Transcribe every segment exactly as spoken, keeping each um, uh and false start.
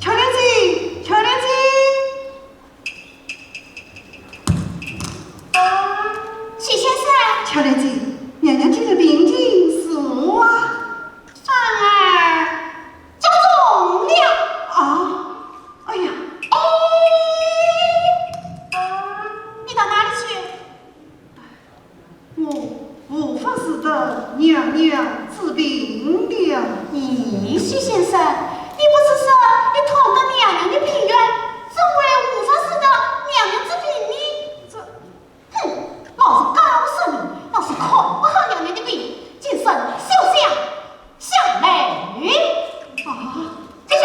巧莲姐，巧莲姐。 徐先生。巧莲姐，娘娘今日病情如何啊？反而加重了。啊？哎呀。哎，你到哪里去？ 我无法使得娘娘治病了。咦，徐先生，你不是说你痛得娘娘的病源，怎会无法使得娘娘治病呢？这，哼，老实告诉你，老是看不好娘娘的病，今生休想 下来。啊，这些，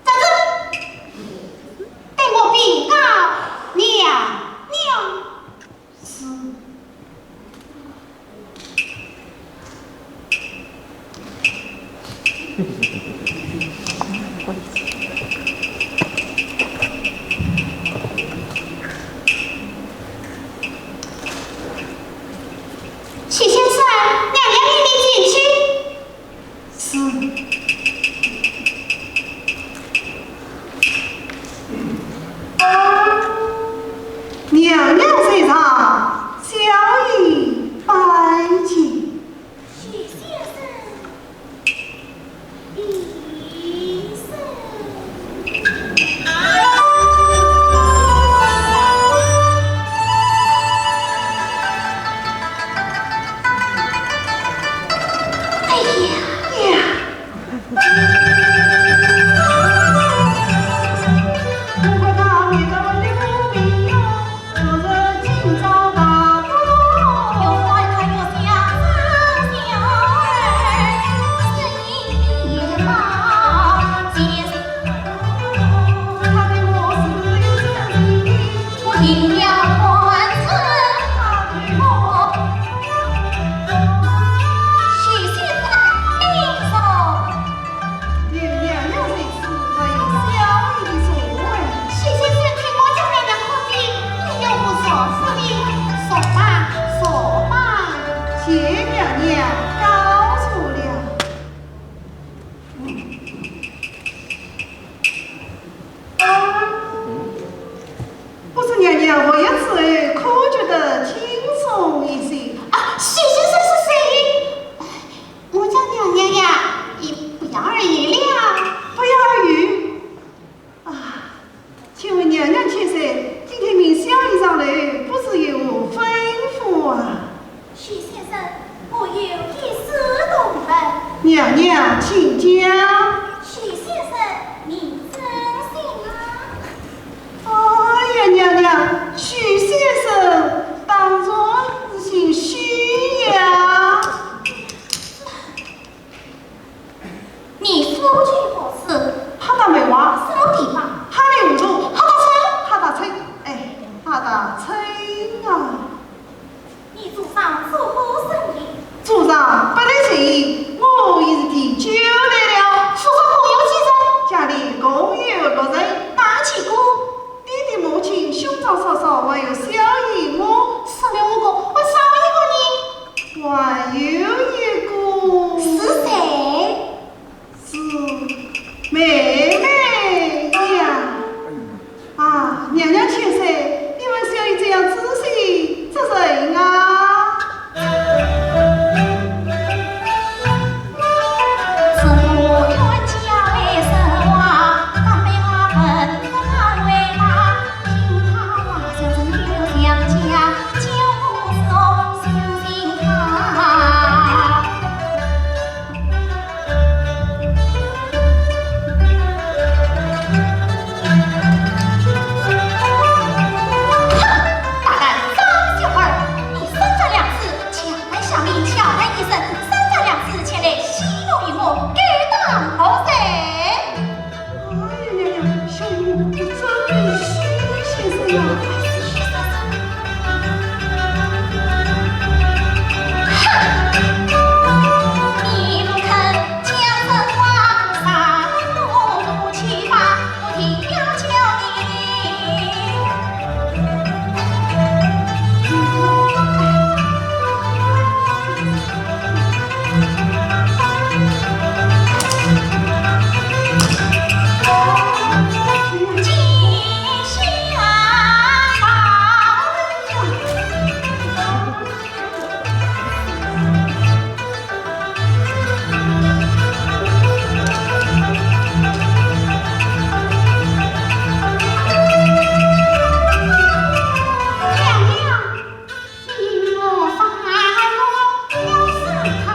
站住！待我禀告娘娘。是。 徐先生，娘娘命你进去。是。娘娘在上，小医拜见。 徐先生，医生。哎呀呀！ 娘娘在此，还有小医的座位。徐先生替我家娘娘看病，你又不说是的，坐吧，坐吧。谢娘娘告坐了。不知娘娘服药之后，可觉得轻松一些？啊，徐先生是谁？ 我家娘娘呀，已不药而愈了。不药而愈？啊，请问娘娘千岁，今天命小医上楼，不知有何吩咐啊？徐先生，我有一事动问。娘娘，请讲。徐先生，名尊姓啊？ 哎呀，娘娘，徐先生当然是姓徐呀。有一个。是谁？是妹妹呀。啊，娘娘千岁，你们小爷这样仔细，这人啊？ 大胆张小二，你三番两次 叫唤小名，叫唤一声，三番两次前来戏弄于我，该当何罪？哎呀呀呀，小爷这真是虚先生呀！哼！你不肯讲真话，杀了我，我去吧。 我定要叫你。娘娘，你莫烦我，我是他。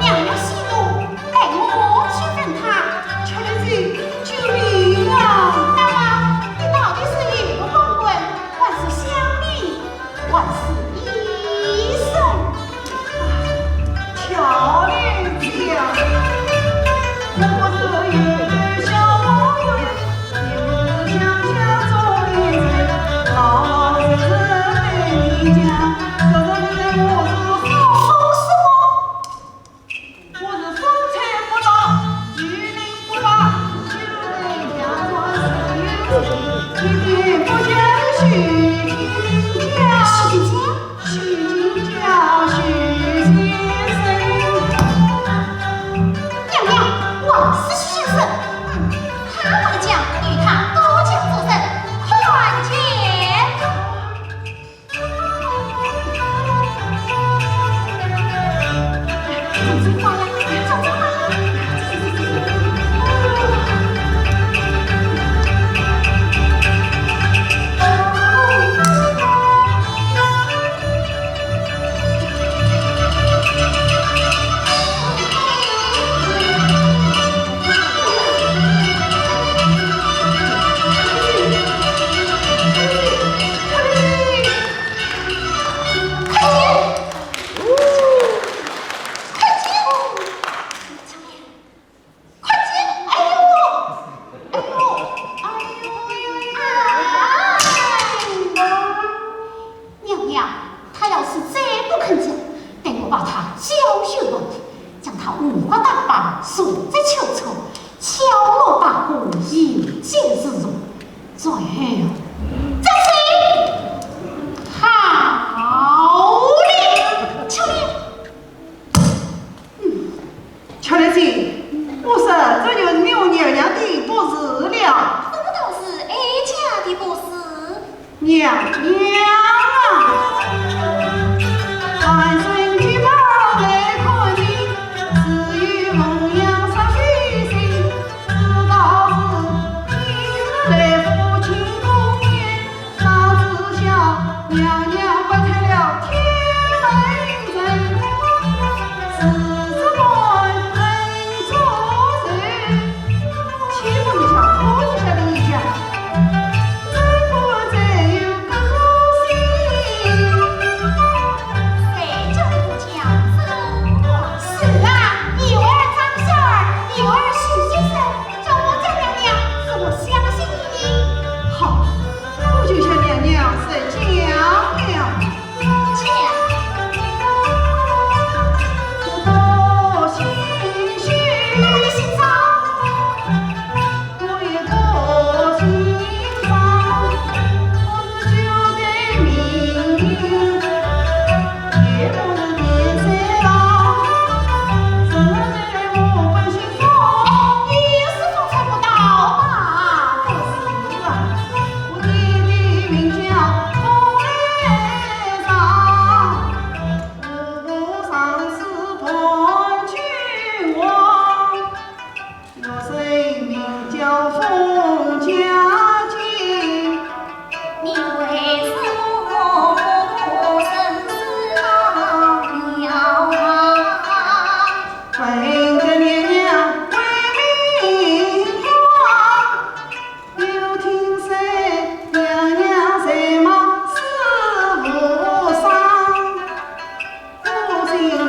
娘娘息怒，待我去问他。秋莲姐，救命啊！那么，你到底是一个昏官，还是乡民？ 万岁一声，巧莲姐啊，我不是有小官人，也不是乡下中年人，老老实实对你讲，这个人我是服。服什么？ 我是风吹不倒，雨淋不打，就得假装是有情，一点不像虚情假。虚情假？虚情假，虚情假。娘娘，王是虚生。嗯，他不肯讲，与他多讲做甚？快讲！快点！快点！快点！哎呦！哎呦！哎呦！哎呦！啊！娘娘，他要是再不肯讲，待我把他教训一顿，将他五花大绑，束之秋草，敲锣打鼓，以儆之。 最后，这是好哩。秋莲，嗯，秋莲姐，我说这就是你我娘娘的不是了。什么都是哀家的不是。娘娘啊！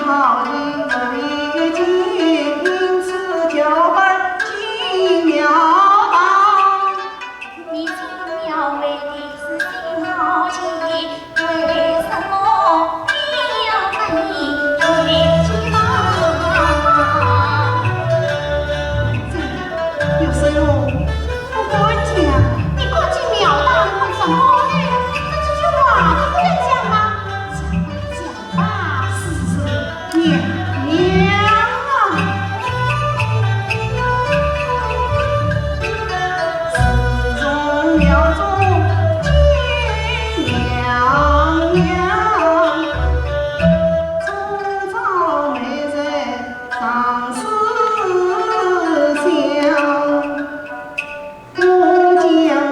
好的，我们今因此交拜进庙堂。你进庙为的是新好礼，为什么你要跟你回去吧？这，有时候我不管讲，你赶进庙堂，你管什么呢？这几句话都不能讲吗？讲吧，讲吧。 娘娘啊，自从庙中见娘娘，终朝每日常思想。 我将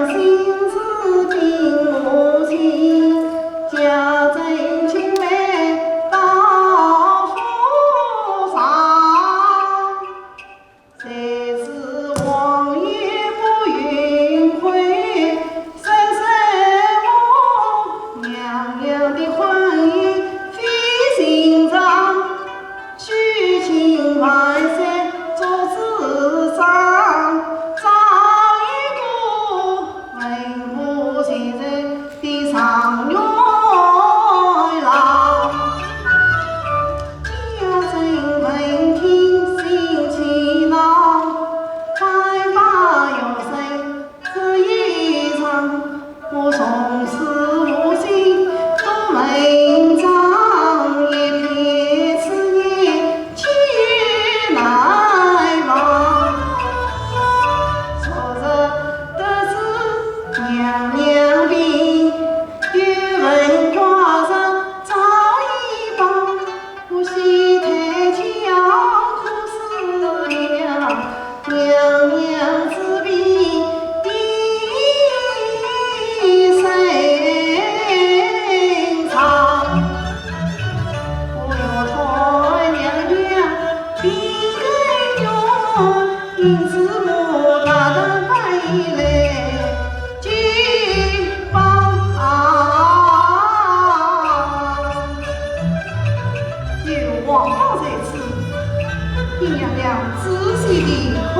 心事禀母亲，家政请备到府上。谁知王爷不允回，声声我娘娘的婚姻非寻常。 许亲万岁做主张，找一个文武全才的状元郎。家政闻听心气恼，拜把有谁 这一场，我从此无心读文章，一片痴念去难忘。昨日得知娘娘病，有文挂上照一榜。 我喜得巧，可思量娘娘之病已甚长。我欲托娘娘病根源，因此我大胆飞来 金榜。有皇榜在此，请娘娘仔细地看